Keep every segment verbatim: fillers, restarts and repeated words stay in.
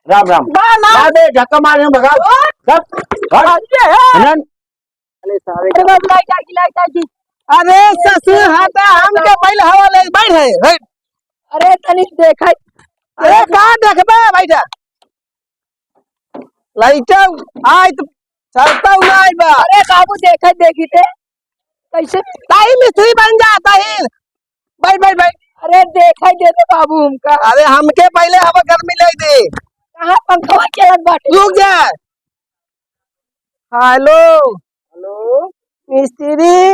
राम, राम। बा ना। मार दे, धक्का मार, भगा। ओ। धक, धक। अरे। अनन। अरे सारे अरे बाप, लाइट आ गई, लाइट आ गई। अरे ससुर, हटा, हमके पहले हवा ले, बैठ है, बैठ। अरे तनी देखा। अरे का देखबे, बैठा। लाइट आई तो चलता हुआ आई बा। अरे बाबू, देखा देखी ते। कैसे? ताई मिस्त्री बन जा, ताई। भाई, भाई, भाई। अरे, देखा ही दे दे बाबू हमका। अरे, हमके पहले हवा गर्मी ले दे। कहाँ पंखवा चलत बाटे? रुक जा। हेलो। हेलो। मिस्त्री।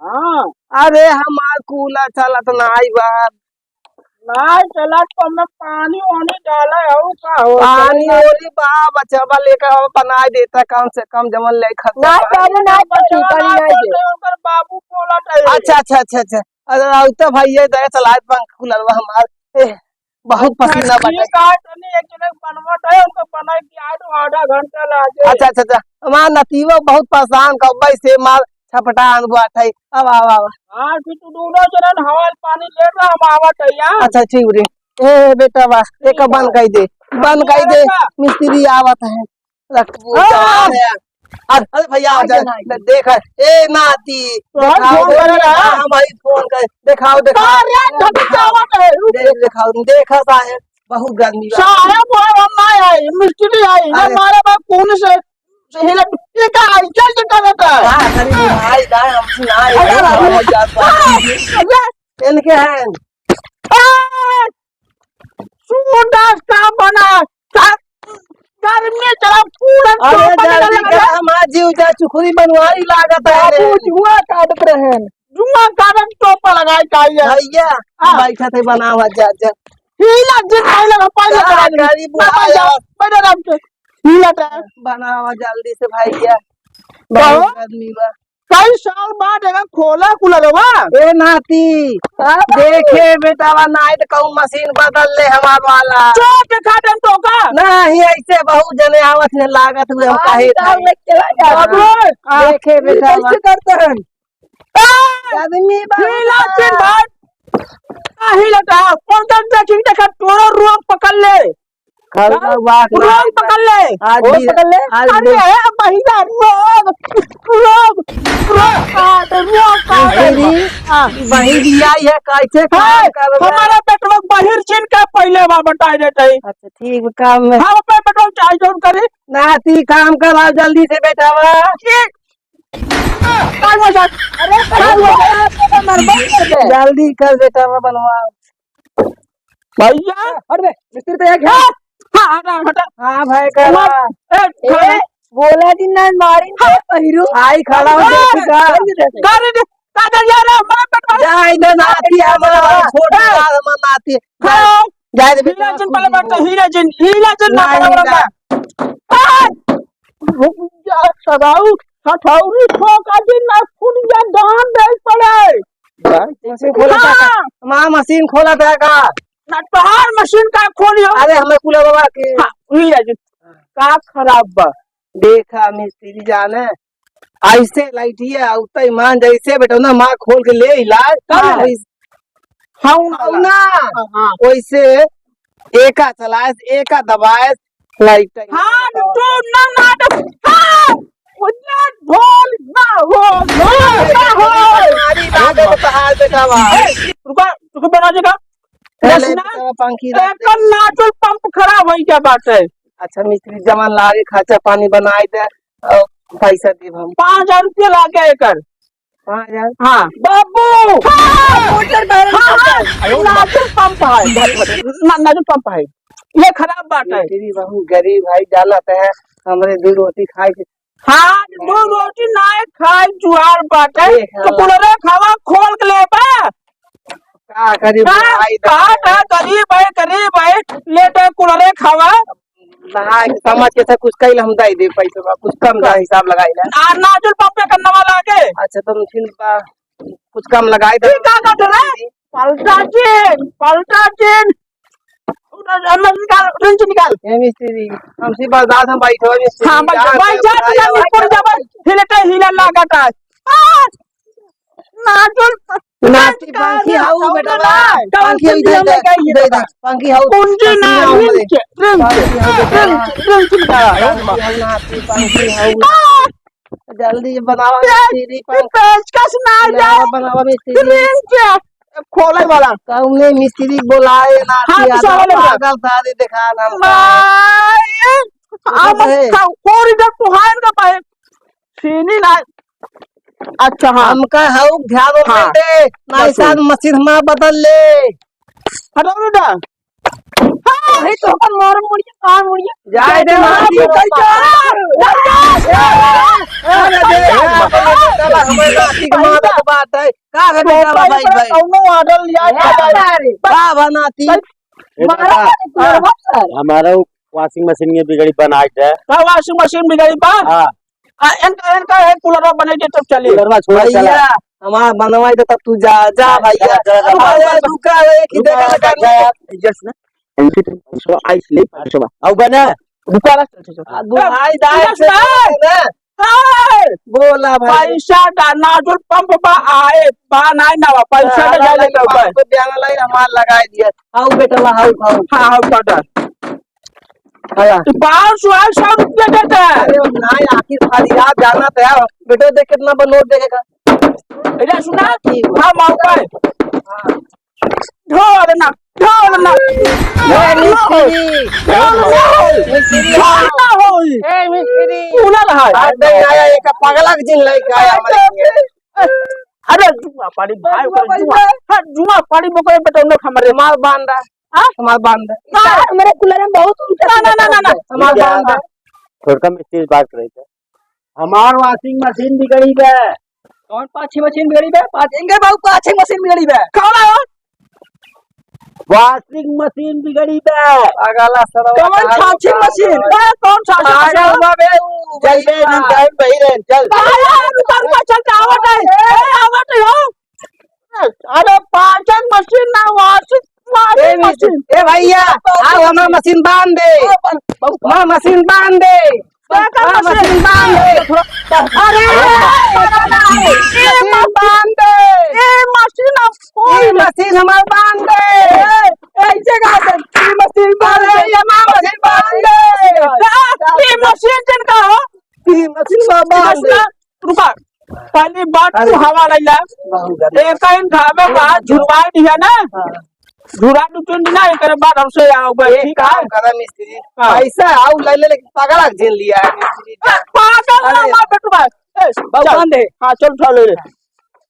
हाँ। अरे, हमार कूलर चलत नाई बा। नाई चलत तो हमें पानी वानी डाला है, का हो? पानी वानी बा, बचवा लेकर आओ, बनाए देता कम से कम, जवन ले खर्चा नाई पानी। बाबू, नाई बचवा पानी, पानी ना नाई दे। बोलते, ओकर बाबू बोलत है। अच्छा, अच्छा, अच्छा, अच्छा। अरे, राउत भाई, ये दया चलाए पंख कूलरवा हमार। ए, बहुत अच्छा, पसीना बटे। ठीक है, तनी एक जने बनवत है, उनका बनाए के आए तो आधा घंटा लागे। अच्छा, अच्छा, अच्छा। हमार नतीवा बहुत परेशान, कब्बे से मार छपटान बाटे। अब, अब, अब। हाँ, कि तू दोनों जने हवा पानी ले ला, हम आवत है यहाँ। अच्छा, ठीक रे। ए, बेटा बा, एक बंद कर दे, बंद कर दे, मिस्त्री आवत है। रख, वो आ! जा रहे हैं। अरे, अरे भैया, आ जा, आ जा। दे-, देख, ए नाती, तो हम देखाओ, फोन दे-, करे ना। हाँ भाई, फोन कर, देखाओ, देखाओ। अरे, धमकावत है, रुक। दे-, देखाओ, देखा साहेब, बहुत गर्मी बा। साहेब, वो हम ना आई, मिस्त्री आई, अरे। हमारे बा कौन से, से हिले, ये का आई, क्या से करत है? हाँ, गरीब भाई, दाई, हम सुनाए, अरे, भाई, अरे। भाई, जात बा। अरे। इनके हैं। ए! सूट आज का बना? का-, गर्मी चला पूरा अरे टोपा जल्दी निकल कर, गया। हमार जीव जा चुखरी बनवारी लागत है रे। बाबू जुआ काटत रहन। जुआ काटत टोपा लगाई का ये। भैया, हाँ। बैठा थे बनावा जा, जा। हीला जिन पहले हम पहले का करा दी। करी ना बुआ बैठा, यार। बैठा राम के। हीला टा। बनावा जल्दी से भैया। कहो? बहुत गर्मी बा। कई साल बाद एगो खोला कुलरवा। ए नाती, हाँ बाबू। देखे बेटावा, नाई त कहूँ मशीन बदल ले हमार वाला। चोट खा देम तो का? नहीं, ऐसे बहुत जने आवत है, लागत हुए हम हाँ, कहे तो थे। हम लोग चला जाए। बाबू, हाँ। देखे ये बेटावा। कैसे करते हैं? ए! आदमी बा। हिला चिन भाई। आ, हिला टा। कौन सा देखी देखा तोरो रोग पकड़ ले। खौरा हाँ? बात रोग नहीं। पकड़ ले। आज रोग भी, पकड़ ले। आज अरे भी। ए, बहिरा, रोग, रोग, रोग काट, रोग काट। बहिरी, हाँ। बहिरी आई है, कैसे काम हाँ, करबे? हमारा पेटवा बहिर छिन के पहले बा बताए देते हैं। अच्छा, ठीक बा, काम में। हम अपने पेटवा चाय जरूर करी। नाती, काम कराओ जल्दी से बेटावा। ठीक। का हुआ सर? अरे, का हुआ सर? आपको तो मरबे कर दे। जल्दी कर बेटावा, बनवाओ। भैया। हट बे, मिस्त्री तो एक है। हाँ, हाँ, हटा, हटा। हाँ, भाई, करा। ए, ए, बोला दिन ना मारी ना पहिरू। आई खड़ा हो, हाँ, देखी का? गाड़ी दे, का दे यार, हमारा पेट में। जा, इधर ना, आती है, हमारा छोड़, ए, हमारा ना आती है। हाँ। जा दे बेटा, हीरा जिन पहले बैठा, हीरा जिन, हीरा जिन ना नहीं, पहले नहीं, बैठा। आ! रुक जा, सदाऊ, हथौड़ी ठोका दिन ना फुट जा, दान दे पड़े। भाई, मशीन खोला था का? हाँ। माँ, मशीन खोला था का? ना, तोहार मशीन का खोली हो? अरे, हमें कुला बाबा के। हाँ, वही है जी। का खराब बा? देखा, मिस्त्री जाने, ऐसे लाइटिया उतना ईमान जैसे बेटा ना, माँ खोल के ले इलाज। कब हाँ। ले? हाँ, ना। हाँ, हाँ। वैसे एका चलाए, एका दबाए, लाइट टाइम हाँ, तो ना, ना, तो, हाँ, उन्ना ढोल ना हो, ढोल ना हो। हमारी बात है, तो हाल बेटा बा। ए, रुका, रुका, बना देगा। पहले बस ना, बेटा पंखी रख दे। एकर नाचुल पंप खराब होई क्या बात है? अच्छा, मिस्त्री जवान लागे, खर्चा पानी बनाए दे, और पैसा देब हम। पाँच हजार रुपया लागे एकर। पाँच हजार? हाँ। बाबू! हाँ, मोटर बैरन हाँ, हाँ, नाचुल पंप है। ना-, नाचुल पंप है। ये खराब बात है। ये तेरी बहू गरीब है, जानत है, हमरे दू रोटी खाए के। हाँ, दू रोटी ना खाए, जुआर बात है। ये तो हाँ। कुलरे खावा खोल के लेबा। का करी हाँ, भाई, का, का गरीब है, गरीब है, लेटे कुलरे खावा। नहाए के समझ के से कुछ कइल हम दे दे पैसा, कुछ कम का हिसाब लगाई ना। आ, नाजुल पापे करने वाला आगे। अच्छा, तो फिर बा-, कुछ कम लगाई दे। फिर का करते रे? पलटा चेन, पलटा चेन। उधर अंदर निकाल, उधर से निकाल। ए मिस्त्री, हमसे बर्दाश्त हम बैठो, ए मिस्त्री। हाँ, बैठो, जान बैठ से जा, उठाए जा, आवाज निकल जा, करो। बस। हिलते हिला लागत है। आ! नाजुल नाती पंखी हऊ बेटा, पंखी हऊ, इधर देख, इधर देख, पंखी हऊ, कुंजी ना, पंखी हऊ, रिंच, रिंच, पंखी हऊ बेटा, रिंच, रिंच का। पंखी हऊ नाती, पंखी हऊ। जल्दी बनावा मिस्त्री, पंखी पेचकस ना बनावा, जाए। बनावा मिस्त्री। रिंच, खोले वाला। कौने मिस्त्री बोलाए नाती, हाँ, तो आधा सवाल है। पागल दादी देखा ना। माय, हम है। का, कोरी जब तुहान का पाए, छीनी ना। अच्छा, हाँ। हमका हऊ ध्यान हाँ। दे, नहीं बस। साथ मशीन मा बदल ले। हटो बेटा। हाँ। वही तो अपन मार मुड़िया, कान मुड़िया। जाए दे, मार मुड़िया। अरे दे, हमारे नाती के मार के बात है। का है बेटा, भाई, भाई? कौनो ऑर्डर लिया ए, जाए। अरे। का बनाती? ए, मारा दादा, मत मारो, सर। हमारा वो वॉशिंग मशीन ये बिगड़ी बनाए है। का वॉशिंग मशीन बिगड़ी बा? हाँ। आ, इनका, इनका है कूलरवा बने के तब चली। कूलरवा छोड़ा भैया, चला। हमारा बनवाई दे तब तू जा, जा हाँ, भैया। चला, चला, चला। अरे रुका रे कि रुका, देखा रुका, लगा। रुका। Yes ना? इनकी तो सो आइस ले, सो बा। आओ बने। रुका ला, चल, चल, चल। आ, दुहाई दाई से ना। हाँ। बोला भाई। पैसा डालना जो पंप बा आए, बा नाई ना बा, पैसा हाँ, डाले हाँ, तो बा। तो बयाना लाई, हमार लगाए दिया। आओ बेटा, आओ, आओ। हाँ, आओ, काटा। आया। तो बारह सौ, आठ सौ रुपया देता है। अरे, वो ना, आखिर खाली आप जाना तो यार, बेटो, देख कितना बा नोट देखेगा। इधर सुना, ठीक बा। हम आओ भाई। हाँ। ढोल ना, ढोल ना। ए, मिस्त्री। ढोल ना हो। मिस्त्री। ढोल ना हो। ए, मिस्त्री। तू ना रहा। अरे, आया, एक पगला के जिन लइका आया, हमारे। अरे, जुआ पाड़ी भाई, जुआ जुआ। पाड़ी। हाँ, जुआ पाड़ी बको, ये बेटा, उन लोग हमारे माल बांधा। हाँ? हमार बांध। का? हमरे कूलर में बहुत उल्टा ना, ना, ना, ना, ना। सीधा हमार बांध। छोटका मिस्त्री से बात करे थे। हमार वॉशिंग मशीन बिगड़ी बे। कौन पाछी मशीन बिगड़ी बे? पाछी, इनके बाबू पाछी मशीन बिगड़ी बे। कौन है? वॉशिंग मशीन बिगड़ी बे। अगला सरवा कौन का छाछी होगा? मशीन? ए, कौन छाछी अरे मशीन? बाबे, ऊ चल बे, भाई। दिन टाइम वही रहे, चल। अरे, रुका, रुका, चल, आवत है। ए, आवत है, हो। अरे, पाचन मशीन ना, वाशिंग, ए, वाशिंग मशीन। ए भैया, आओ हमार मशीन बांध दे। ए, बन-, बन-, हमार मशीन बांध दे। क्या कर हमार मशीन? मशीन बांध दे। अरे, ए, मशीन बांध दे। ए, मशीन अब ए, मशीन हमार बांध दे। ए, ऐसे कहा कर? ए, मशीन बांध अरे, दे। ये हमार मशीन बांध दे। ए, मशीन जिनका हो? ए, मशीन बांध दे। मशीन रुका, पहली बात तू अरे। हवा लैला। बहुत गर्मी। एक ही घामे का झुरवाई दिया ना। हाँ। झुरा दू तीन दिन ना, एकरे बाद हमसे आओ बे, एक ठीक है? काम करा मिस्त्री, हाँ। पैसा आओ ले ले, लेकिन पगला के झेल लिया है मिस्त्री। पागल ना अरे। मार बेटुआ। ए, बाबू चल। बांध दे। हाँ, चल उठा ले ले।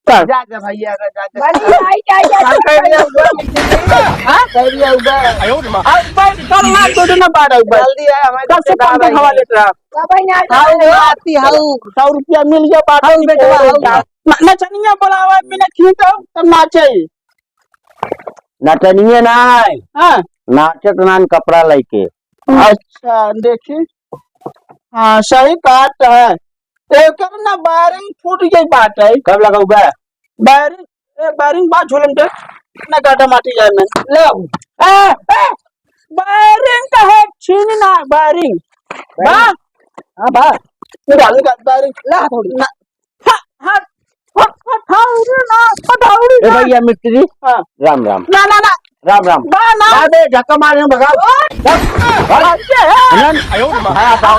चल। जा, जा भैया, जा, जा। बस, आई, आई, आई, काम कर लिया हुआ मिस्त्री। हाँ? कर लिया हुआ। अब भाई, कल ना दो दिन बाद आओ भाई। जल्दी आए, हमारे कल से रिश्तेदार पंखा आएंगे। हवा लेते हैं। बाबा, यहाँ आओ, आओ। आती, आओ। सौ रुपया मिल गया, बात आओ, नहीं बेटवा, करे आओ। ना, नचनिया बोलावा, मैंने खींचो, तब नाचे। नचनिया ना है। हाँ। नाचत नान कपड़ा लेके। अच्छा, देखी। हाँ, सही बात है। एकर ना वायरिंग फूट गई बात है। कब लगाऊ बे? वायरिंग, ए, वायरिंग बा झोलम के। ना गाटा माटी जाए में। ले बाबू। ए, ए, वायरिंग का है, छीनी ना, वायरिंग। बा? हाँ, बा। तू डाल का वायरिंग। ला थोड़ी। ना। हाँ, हाँ, हाँ, हथौड़ी ना, हथौड़ी ए ना। भैया मिस्त्री। हाँ। राम, राम। ना, ना, ना। राम, राम। बा ना। ना दे, धक्का मारे, भगाओ। ओ, भाग। अच्छा है। आनंद। हाँ, आप आओ।